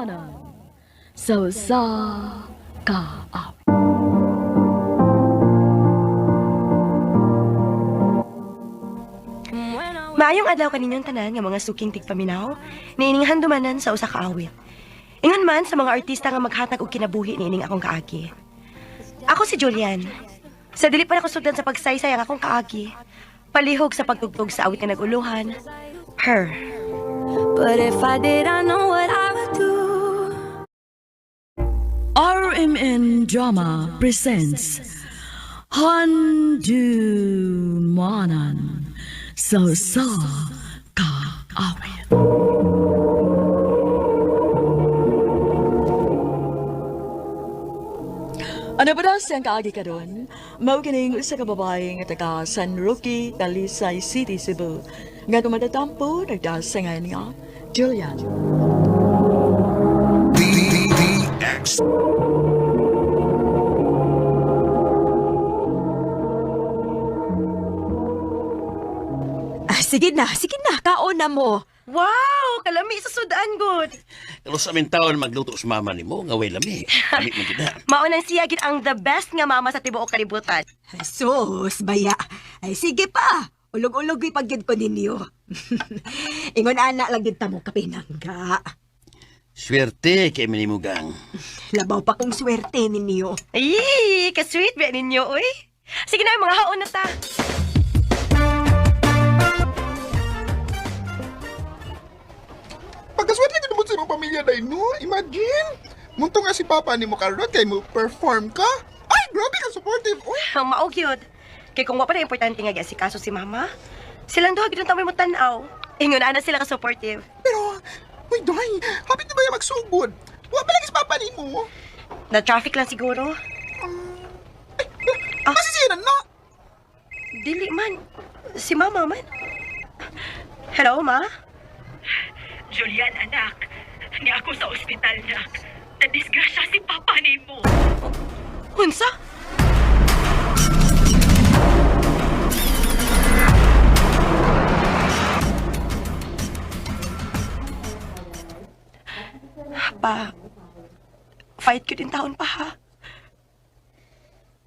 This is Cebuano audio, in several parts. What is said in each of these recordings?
Handumanan sa usa ka awit. Maayong adlaw kaninyong tanan nga mga suking tigpaminaw, niining handumanan sa usa ka awit. Ingon man sa mga artista nga maghatag og kinabuhi niining akong kaagi. Ako si Julian. Sa dili pa nako sugdan sa pagsaysay ang akong kaagi. Palihog sa pagtugtog sa awit nga naguluhan. Her. But if I did, I know what I would do. RMN Drama presents Handumanan sa usa ka awit. Ano ba daw siyang kaagi karon? Mao kining usa ka babae nga taga San Roque, Talisay City, Cebu. Nga tumatatampo nagdasa nga niya, Julian. D D D X Ah, sige na, kaon na mo. Wow! Kalami sa sudan good. Pero sa aming taon magluto sa mama nimo nga way lami. Lami man gid na. Mao nang siya gid ang the best nga mama sa tibuok kalibutan. Ay, sus, baya. Ay, sige pa. Ulog-ulog ipagyud ko ninyo. Ingon ana lang din tamo kapinangga. Swerte kay mi nimo gang. Labaw pa kong swerte ninyo. Ay, ka-sweet ba ninyo, uy? Sige na, mga haon na ta. Pagkaswerte gid mo sa imong pamilya day no, imagine. Munto nga si Papa nimo karon kay mo perform ka. Ay, grabe ka supportive. Uy, Ang mao gyud. Kay kung wa pa na importante nga asikaso si mama, silang duha gid ang mo tan-aw. Ingon ana sila ka supportive. pero uy, day, hapit na ba yung magsugod? Wa pa lagi si Papa nimo. Na traffic lang siguro. Ay, ah. Masisiran na. Dili man. Si mama man. Hello, ma? Julian, anak. Ni ako sa ospital, nak. Nadisgrasya si Papa nimo. Unsa? Pa, fight ko din taon pa ha.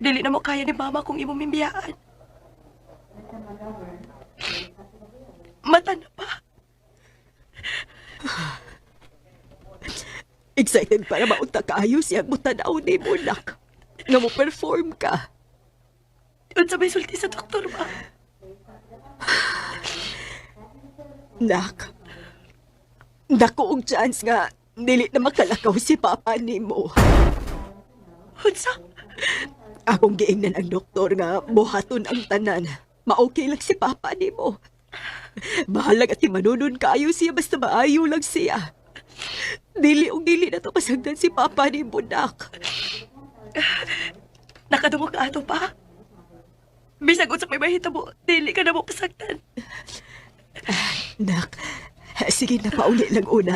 Dili na mo kaya ni mama kung imong mimbiyaan. Mata na pa. Excited para maunta kaayo siyang mutanaw ni mo, nak. Nga mo perform ka. Unsa may sulti sa doktor ba? Nak, dako og chance nga dili na makalakaw si Papa nimo. Unsa? Akong giingnan ang doktor nga buhaton ang tanan. Ma-okay lang si Papa nimo. Bahalag at manunon kaayo siya basta maayo lang siya. Dili og dili na to pasagdan si Papa nimo, nak. Nakadungog ka ato pa. Bisag unsa may mahitabo, dili ka na mo pasagdan. Nak, sige na pauli lang una.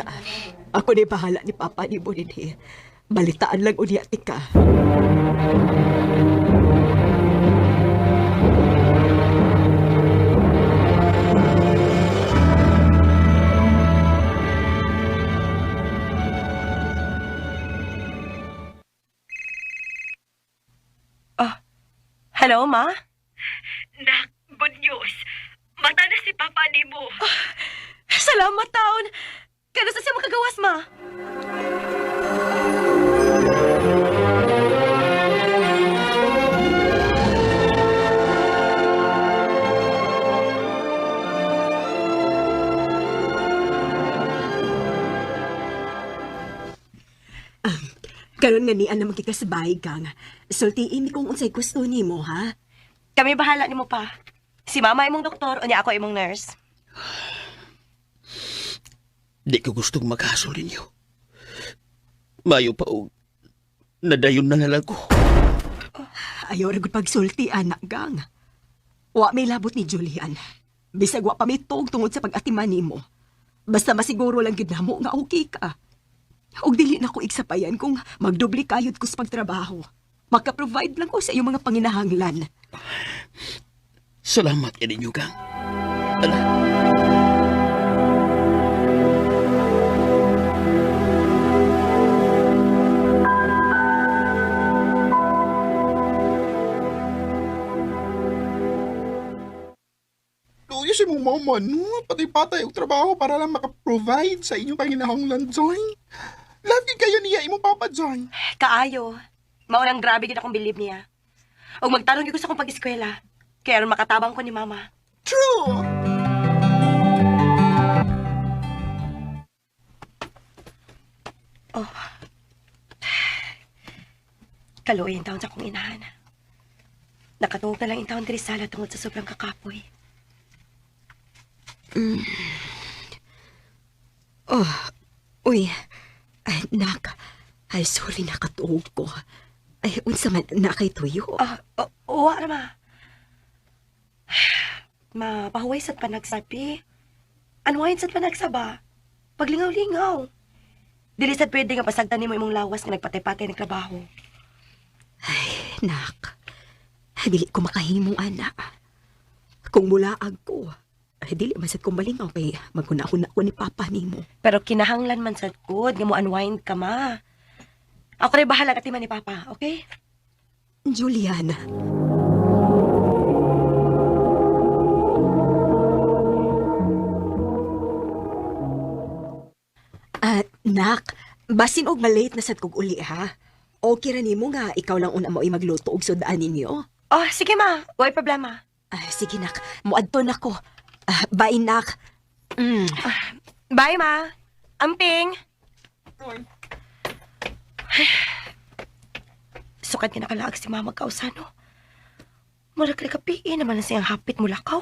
Ako ni bahala ni Papa nimo dinhi. Balitaan lang unya tika. Hello, ma? Nak, good news. Mata na si Papa nimo. Salamat, taon! Kano sa siya makagawas, ma? Karon nga nian naman kita sa bahay kang. Sultiin ni kung unsay gusto nimo, ha? Kami bahala nimo pa. Si mama imong doktor, unya ako imong nurse. Di ko gustong maghasol ninyo. Mayo pa og nadayon na nalang ko. Ayaw ra gud pagsulti anak gang. Wa may labot ni Julian. Bisag wa pa may tuog tungod sa pag-atiman nimo. Basta masiguro lang gid namo nga okay ka. Og dili na ko igsapayan kung magdoble kayod ko sa pagtrabaho. Maka-provide lang ko sa iyong mga panginahanglan. Salamat kay ninyo gang. Ala. gyud si mong mama, no? Patay-patay og trabaho para lang maka-provide sa inyong panginahanglan, Joy. Love gyud kayo niya imong papa, Joy. Kaayo. Mao nang grabe gid akong bilib niya. Og magtarong gyud ko sa akong pag-eskwela. Kaya aron makatabang ko ni mama. True! Kaluoy ang taon sa akong inahan. Nakatuog na lang in taon diri sala tungod sa sobrang kakapoy. Oh, uy. Ay, nak. Ay, sorry, nakatuog ko. Ay, unsa man, na kay tuyo. Ah, oh, wa ra ma. Ma, pahuway sad panagsabi. Unwind sad panagsaba. Paglingaw-lingaw. Dili sad pwede nga pasagdan nimo imong lawas nga nagpatay-patay ng trabaho. Ay, nak. Dili ko makahimong anak. Kung mulaag ko, ay, dili man sad ko malingaw kay maghuna-huna ko ni Papa nimo. Pero kinahanglan man sad gud nga mo unwind ka ma. Ako rin bahala katiman ni Papa, okay? Juliana. Ah, nak, basin og malate na sad kog uli ha. Okay ra nimo nga ikaw lang una mao'y magluto og sudaan ninyo. Oh, sige ma, way problema. Ah, sige nak, muadto na ko. Ah, bye nak. Mm. Bye ma. Amping. Sukat nga nakalaag si mama kausano. Murag kay kapiin naman na siyang hapit mulakaw.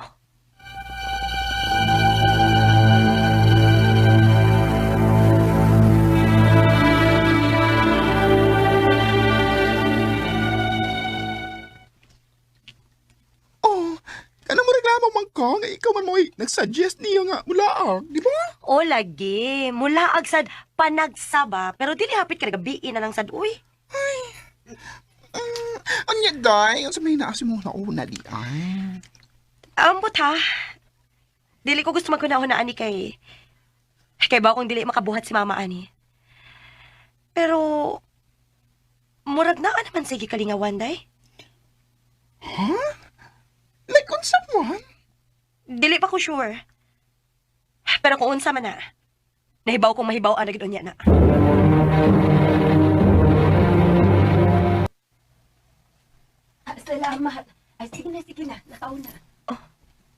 Oh, kana mo reklamo man ko nga ikaw man mo'y nagsuggest niyo nga mulaag, di ba? O lagi, mulaag sad panagsaba, pero dili hapit kay gabi na lang sad uy. Anya, day, unsa may naasi mo na una di ay. Ambot ha. Dili ko gusto magkunahuna ani kay kay ba kung dili makabuhat si mama ani. Pero murag naa naman sige kalingawan day. Like unsa man? Dili pa ko sure. Pero kung unsa man na, nahibaw kong mahibaw ang nagid unya na. Ah, salamat. Ay, sige na, sige na. Nakauna.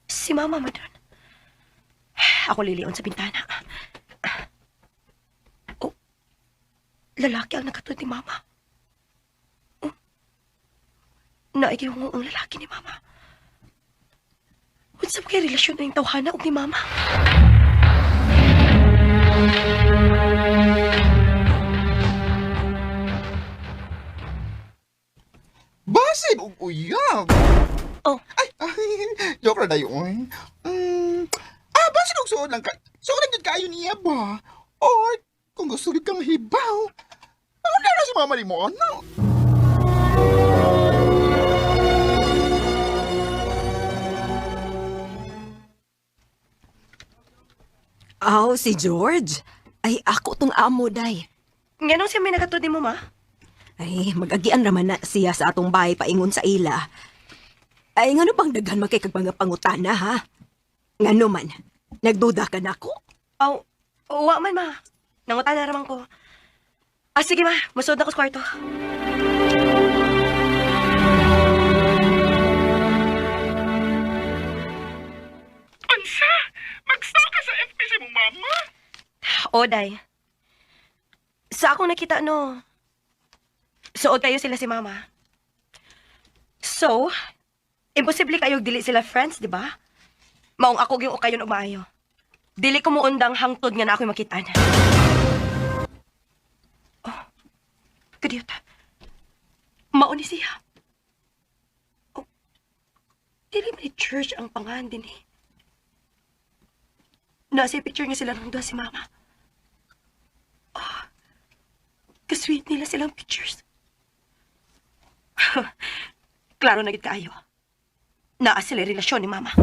Si mama madon. Ako lilion sa bintana. Oh, lalaki ang nakatod ni mama. Oh, naigihungo ang lalaki ni mama. Unsa ba kay relasyon na yung tawhana og ni mama? Basin og uyab. Oh. Ay, ay, joke ra dayo oy. Ah, basin og suod lang ka. Suod lang gyud kaayo niya ba? Or kung gusto gyud kang hibaw, ano na si mama nimo ano? Aw, si George. Ay, ako tong amo, day. Nganong siya may nakatod ni mo, ma? Ay, magagian raman na siya sa atong bahay paingon sa ila. Ay, ngano bang daghan man kay kag mga pangutana, ha? Ngano man, nagduda ka na ako? Aw, wa man, ma. Nangutana raman ko. Ah, sige, ma. Musuod na ko sa kwarto. Unsa? Magstalk ka sa FB si mong mama? O, day. Sa akong nakita, no, suod kayo sila si mama. So, imposible kayo dili sila friends, di ba? Maong ako yung ukayon umayo. Dili ko muundang hangtod nga na ako'y makitaan. Oh, kadiyot. Mauni siya. Oh, dili man ni church ang pangahan din eh. Nasa picture nga sila ng duha si mama. Kasweet nila silang pictures. Klaro na gid kaayo. Naa sila relasyon ni Mama.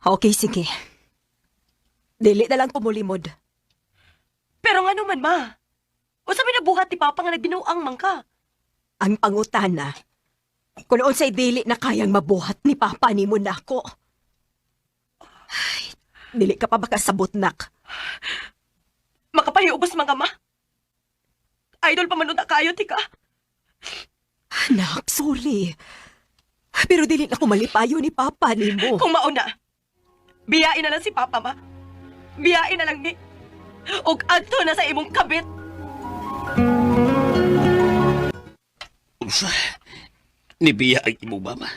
Okay, sige. Dili na lang kumulimod. Pero nga naman, ma. Unsa may nabuhat ni Papa nga nagbinuang man ka? Ang pangutana, kung unsay dili na kayang mabuhat ni Papa nimo nako. Ay, dili ka pa makasabot, nak. Makapahiubos mga ma. Idol pa man unta kayo, tika. Anak, sorry. Pero dili na ko malipayo ni Papa nimo. Kung mauna, biyain na lang si Papa, ma. Biyain na lang ni. Og adto na sa imong kabit. Unsa? Nibiya ang imong mama.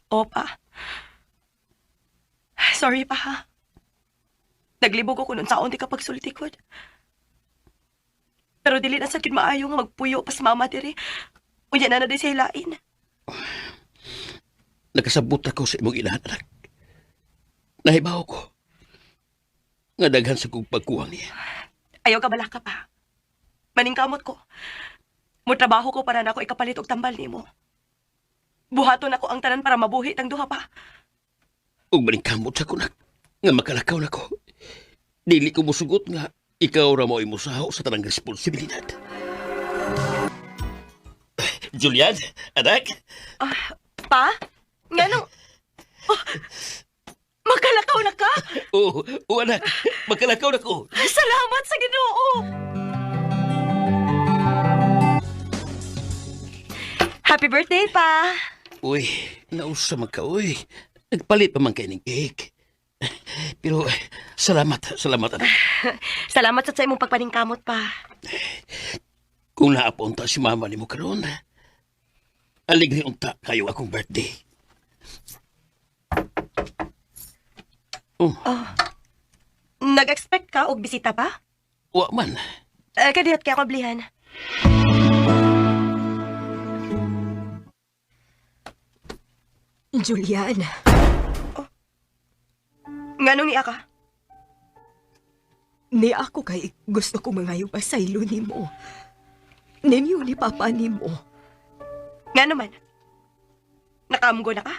Opa. Sorry pa ha. Naglibog ako nun saon di ka pagsultikod. Pero dili na sa akin maayo nga magpuyo pas mama diri. Unya na na di sa hilain. Nakasabot ako sa imong inahan, anak. Nahibaw ko. Nga daghan sa kong pagkuwang niya. Ayaw ka balaka pa. Maningkamot ko. Mutrabaho ko para nako ikapalit og tambal nimo. Buhaton ako ang tanan para mabuhi tang duha pa. Ug maningkamot sa kunak. Nga makalakaw na ko. Dili ko musugot nga ikaw ra mo musaho sa tanang responsibilidad. Julian, anak. Pa? Nganong... Oh, makalakaw na ka? Oo, oh, anak. Makalakaw na ko. Salamat sa Ginoo. Happy birthday pa. Uy, nausa man ka, uy. Nagpalit pa man kay ning cake. Pero salamat, salamat anak. Salamat sa imong pagpaningkamot pa. Kung naapunta si mama nimo karon, aligri unta kayo akong birthday. Oh, Nag-expect ka og bisita pa? wa man. Eh, kadiyot kay ako ablihan. Julian, Nganong niya ka? ni ako kay gusto ko mangayo pasaylo nimo. Ninyo ni Papa nimo. Nga naman. Nakaamgo na ka?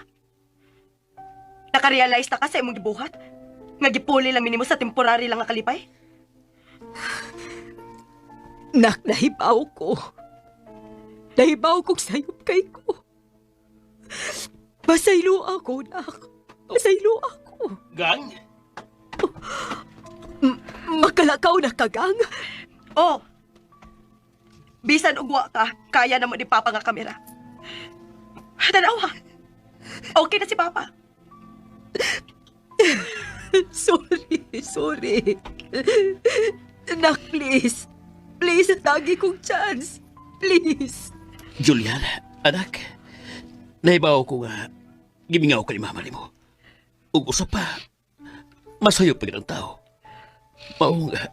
Nakarealize na ka sa imong gibuhat? Nga gipuli lang minimo sa temporary lang nga kalipay? Nak, nahibaw ko. Nahibaw kong sayop kay ko. Pasaylo ako, nak. Pasaylo ako. Gang? Makalakaw na kagang. Oh! Bisan ugwa ka, kaya na mo ni Papa nga kamera. Tanawa! Okay na si Papa. Sorry, sorry. Nak, please. Please, tagi kong chance. Please. Julian, anak. Nahibaw ko nga gimingaw ka ni mama nimo. Ug usa pa, masayop pa gid ang tao. Mao nga,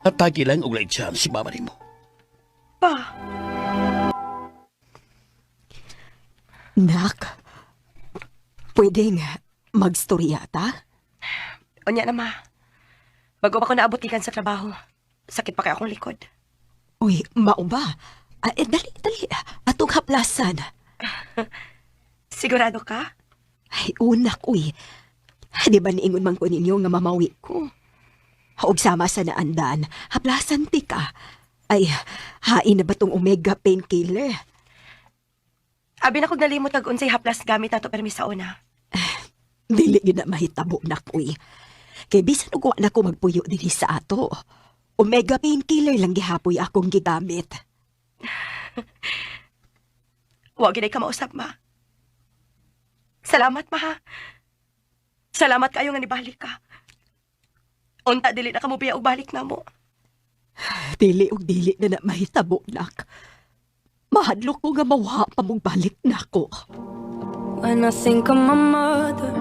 hatagi lang og lain chance si mama nimo. Pa, Nak, pwede nga magstorya ta? unya na ma. Bago pa ko naabot gikan sa trabaho. Sakit pa kay akong likod. Uy, mao ba? Ah, eh, dali, dali. Atong haplasan. Sigurado ka? Ay, unak, uy. Di ba niingon man ko ninyo nga mamawi ko? Haog sama sa naandan, haplasan ti ka. Ay, hain na ba tong omega painkiller? Abi na kog nalimot ag unsay haplas gamit nato permi sa una. Dili gyud na mahitabo nak, uy. Kay bisan og wa na ko magpuyo dinhi sa ato. Omega painkiller lang gihapoy akong gigamit. Wa gid ka mausap ma. Salamat ma ha. Salamat kayo nga nibalik ka. Unta dili na ka mobiya og balik namo. Dili og dili na na mahitabo nak. Mahadlok ko nga mawha pa mong balik nako. When I think of my mother,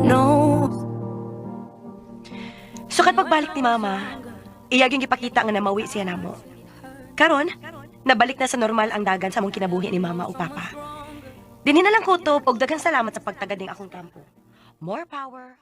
no. Sukat pagbalik ni mama, iyaging gipakita nga namawi siya namo. Karon, nabalik na sa normal ang dagan sa mong kinabuhi ni mama o papa. Dinhi na lang kutob og daghang salamat sa pagtagad ning akong kampo. More power.